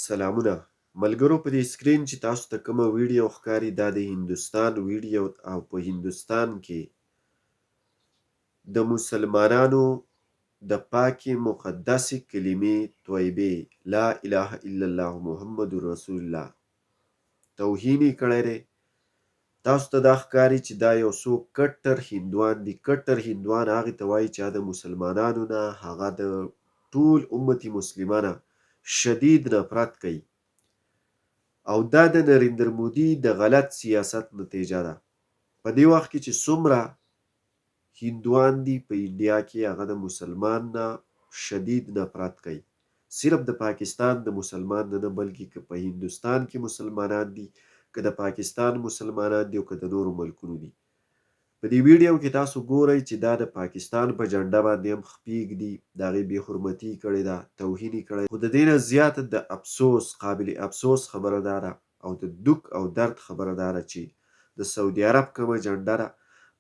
سلامونه ملګرو، په دې سکرین چې تاسو ته کومه ویډیو ښکاري دا د هندوستان ویډیو او په هندوستان کې د مسلمانانو د پاکې مقدسې کلمې طیبې لا اله الا الله محمد رسول الله توهین یې کړی دی. تاسو ته دا ښکاري چې دا یو څو کټر هندوان دي. کټر هندوان هغه ته وایي چې د مسلمانانو نه، هغه د ټول امت مسلمه شدید نفرت کوي، او دا د نریندر مودي د غلط سیاست نتیجه ده. په دې وخت کې چې څومره هندوان دي په انډیا کې، هغه د مسلمان نه شدید نفرت کوي. صرف د پاکستان د مسلمان نه نه، بلکې که په هندوستان کې مسلمانان دي، که د پاکستان مسلمانان دي او که د نورو ملکونو دي. په دې ویډیو کې تاسو ګورئ چې دا د پاکستان په جنډه باندې هم خپې ږدي، د هغې بې حرمتي کړې ده، توهین یې کړی. خو د دې نه زیاته د افسوس، قابل افسوس خبره دا ده او د دک او درد خبره دا ده چې د سعودي عرب کومه جنډه ده،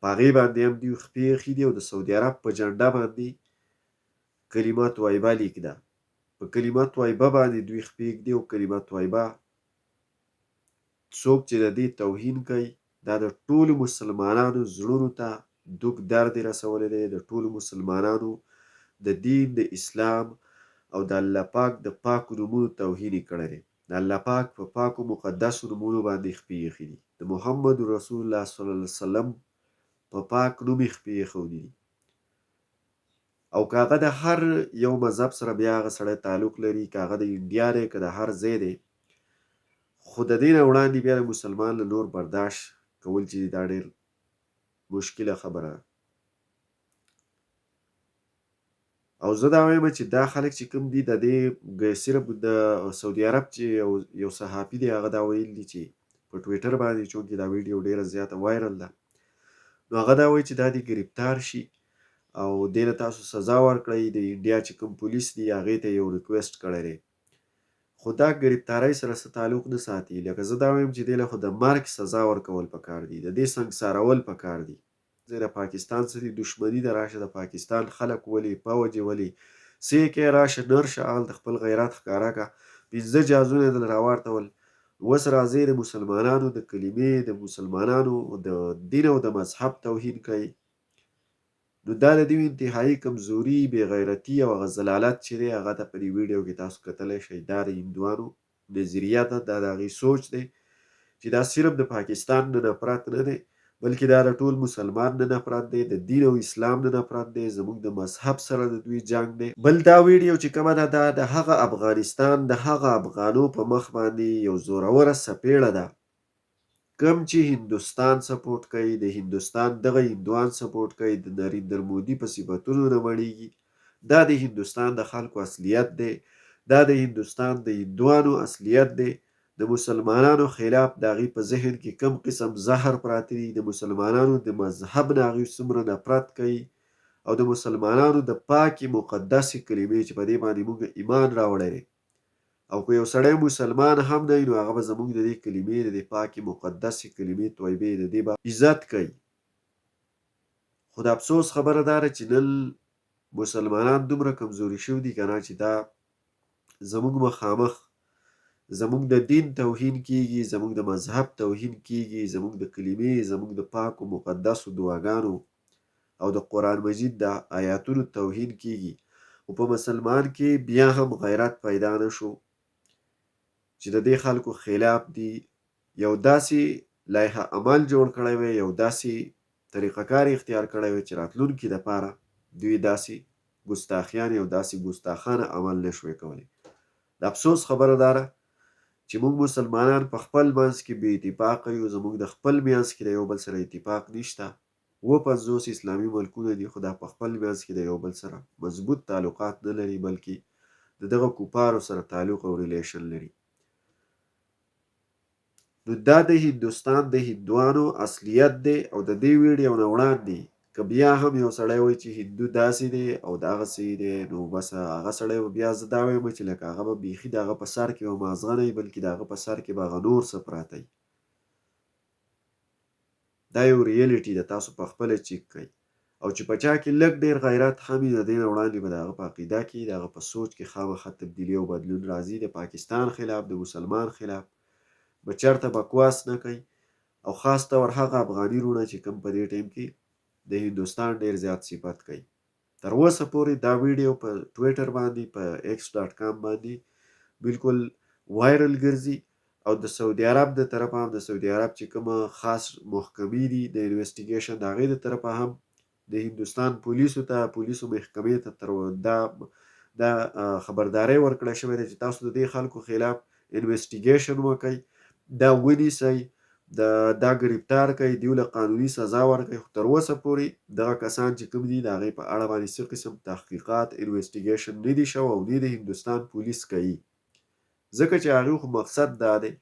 په هغې باندې هم دوی خپې ایښي دي او د سعودي عرب په جنډه باندې کلمه طیبه لیک ده. په کلمه طیبه باندې دوی خپې ږدي او کلمه طیبه څوک چې د دې توهین کوي، دا د ټولو مسلمانانو زړونو ته دوک درد رسولی دی. د ټولو مسلمانانو د دین د اسلام او د الله پاک د پاکو نومونو توهین یې کړی دی. د الله پاک په پاکو مقدسو نومونو باندې خپې ایښي دي، د محمد رسول الله صلی الله علیه وسلم په پاک نوم یې خپې ایښودي دي. او که هغه د هر یو مذهب سره بیا هغه سړی تعلق لري، که هغه د انډیا دی، که د هر ځای دی، خو د دې نه وړاندې بیا د مسلمان له نور برداشت کول چې دا ډېر مشکله خبره ده. او زه دا وایم چې دا خلک چې کوم دي، د دې صرف د سعودي عرب چې یو صحافي دی، هغه دا ویل دي چې په ټویټر باندې چونکې دا ویډیو ډیره زیاته وایرل ده، نو هغه دا وایي چې دا دې ګرفتار شي او دې له تاسو سزا ورکړئ. د انډیا چې کوم پولیس دي، هغې ته یو ریکویسټ کړی دی. خو دا ګرفتارۍ سره څه تعلق نه ساتي. لکه زه دا وایم چې دې له خو د مرګ سزا ورکول پکار دي، د دې سنګسارول پکار دي. زه د پاکستان سره دښمني ده، راشه د پاکستان خلک ولې، پوج ولې څه کې، راشه نر شه، هلته خپل غیرت ښکاره که. پنځه جهازونه یې دله راوارتول، اوس راځې د مسلمانانو د کلمې، د مسلمانانو د دین او د مذهب توهین کوي. نو دا د دوی انتهایی کمزوري، بې غیرتي او هغه ذلالت چې دی، هغه ته په دې ویډیو کې تاسو کتلی شئ. دا د هندوانو نظریه ده، دا د هغې سوچ دی چې دا صرف د پاکستان نه نفرت نه دی، بلکې دا د ټول مسلمان نه نفرت دی، د دین او اسلام نه نفرت دی، زموږ د مذهب سره د دوی جنګ دی. بل دا ویډیو چې کومه ده، دا د هغه افغانستان د هغه افغانو په مخ باندې یو زوروره څپېړه ده کوم چې هندوستان سپورټ کوي، د هندوستان دغه هندوان سپورټ کوي، د نریندر مودي په صفتونو نه مړیږي. دا د هندوستان د خلکو اصلیت دی، دا د هندوستان د هندوانو اصلیت دی. د مسلمانانو خلاف د هغوی په ذهن کې کوم قسم زهر پراته دي، د مسلمانانو د مذهب نه هغوی څومره نفرت کوي او د مسلمانانو د پاکې مقدسې کلمې چې په دې باندې موږ ایمان راوړی دی، او که یو سړی مسلمان هم نه وي، نو هغه به زموږ د دې کلمې، د دې پاکې مقدسې کلمې طیبې، د دې به عزت کوي. خو د افسوس خبره دا ده چې نن مسلمانان دومره کمزوري شوي دي که نه چې دا زموږ مخامخ زموږ د دین توهین کیږي، زموږ د مذهب توهین کیږي، زموږ د کلمې، زموږ د پاکو مقدسو دعاګانو او د قرآن مجید د آیاتونو توهین کیږي، خو په مسلمان کې بیا هم غیرت پیدا نه شو چې د دې خلکو خلاف دي یو داسې لایحه عمل جوړ کړی وي، یو داسې طریقه کار اختیار کړی وي چې راتلونکي دپاره دوی داسې ګستاخیانې او داسې ګستاخانه عمل نه شوی کولی. د افسوس خبره دا ده چې موږ مسلمانان په خپل منځ کې بې اتفاقه یو. زموږ د خپل منځ کې د یو بل سره اتفاق نشته. 57 اسلامي ملکونه دي، خو دا په خپل منځ کې د یو بل سره مضبوط تعلقات نه لري، بلکې د دغه کفارو سره تعلق او ریلیشن لري. نو دا د هندوستان د هندوانو اصلیت دی. او د دې ویډیو نه وړاندې که بیا هم یو سړی وایي چې هندو داسې دی او دغسې دی، نو بس هغه سړی به بیا زه دا وایم چې لکه هغه به بیخي د هغه په سر کې به مازغه نه وي، بلکې د هغه په سر کې به هغه نور څه پراته وي. دا یو ریئلیټي ده، تاسو په خپله چیک کړئ. او چې په چا کې لږ ډېر غیرت هم وي، د دې نه وړاندې به د هغه په عقیده کې، د هغه په سوچ کې خامخا تبدیلي او بدلون راځي. د پاکستان خلاف، د مسلمان خلاف به چرته بکواس نه کوي، او خاص طور هغه افغاني وروڼه چې کوم په دې ټایم کې د هندوستان ډېر زیات صفت کوي. تر اوسه پورې دا ویډیو په ټویټر باندې، په ایکس ډاټ کام باندې بالکل وایرل ګرځي، او د سعودي عرب د طرفه هم، د سعودي عرب چې کومه خاص محکمې دي د انویسټیګیشن، د هغې د طرفه هم د هندوستان پولیسو ته، پولیسو محکمې ته تر دا خبرداری ورکړی شوی دی چې تاسو د دې خلکو خلاف انویسټیګیشن وکړئ، دا ونیسئ، دا ګرفتار کړئ، دیو له قانوني سزا ورکړئ. خو تر اوسه پورې دغه کسان چې کوم دي، د هغې په اړه باندې څه قسم تحقیقات، انویسټیګیشن نه دي شوی او نه د هندوستان پولیس کوي، ځکه چې هغې خو مقصد دا دی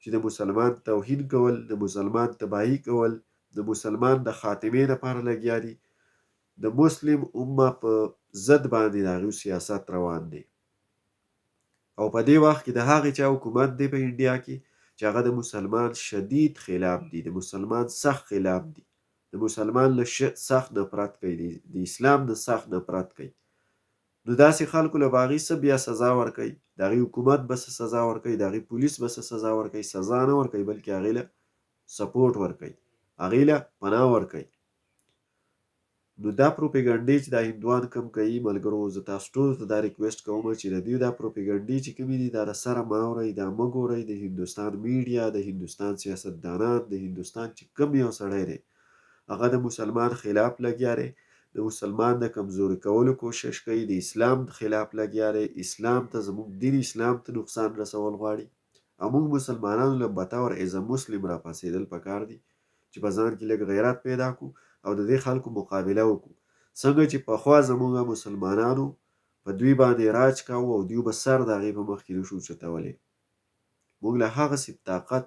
چې د مسلمان توهین کول، د مسلمان تباهي کول، د مسلمان د خاتمې لپاره لګیا دي. د مسلم امه په ضد باندې د هغوی سیاست روان دی، او په دې وخت کې د هغې چا حکومت دی په انډیا کې چې هغه د مسلمان شدید خلاف دي، د مسلمان سخت خلاف دي، د مسلمان له سخت نفرت کوي، د اسلام نه سخت نفرت کوي. نو داسې خلکو له به هغوی څه بیا سزا ورکوي؟ د هغوی حکومت به څه سزا ورکوي؟ د هغوی پولیس به څه سزا ورکوي؟ سزا نه ورکوي، بلکې هغې له سپورټ ورکوي، هغې له پناه ورکوي. نو دا پروپیګنډې چې دا هندوان کم کوي، ملګرو، زه تاسو ټولو ته دا ریکویسټ کوم چې د دوی دا پروپیګنډې چې کومې دي، دا د سره مه اورئ، دا مه ګورئ. د هندوستان میډیا، د هندوستان سیاستدانان، د هندوستان چې کوم یو سړی دی، هغه د مسلمان خلاف لګیا دی، د مسلمان د کمزوري کولو کوشش کوي، د اسلام خلاف لګیا دی، اسلام ته، زموږ دین اسلام ته نقصان رسول غواړي. او موږ مسلمانانو له بطور از مسلم راپاڅېدل پکار دي چې په ځان کې لږ غیرت پیدا کړو او د دې خلکو مقابله وکړو. څنګه چې پخوا زموږ مسلمانانو په دوی باندې راج کاوه او دوی به سر د هغې په مخ کې نشو اوچتولی، موږ له هغسې طاقت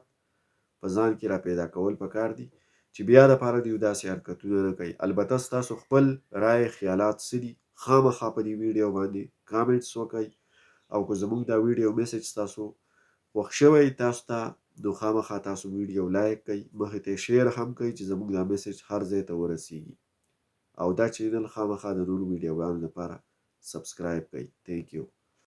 په ځان کې را پیدا کول پکار دي چې بیا دپاره دوی داسې حرکتونه نه کوي. البته ستاسو خپل رای خیالات څه دي، خامخا په دې ویډیو باندې کامنټس وکړئ، او که زموږ دا ویډیو میسج ستاسو خوښ شوی تاسو ته، نو خامخا تاسو ویډیو لایک کړئ، مخې ته شیر هم کړئ چې زموږ دا میسج هر ځای ته ورسیږي، او دا چینل خامخا د نورو ویډیوګانو لپاره سبسکرایب کړئ. ثانک یو.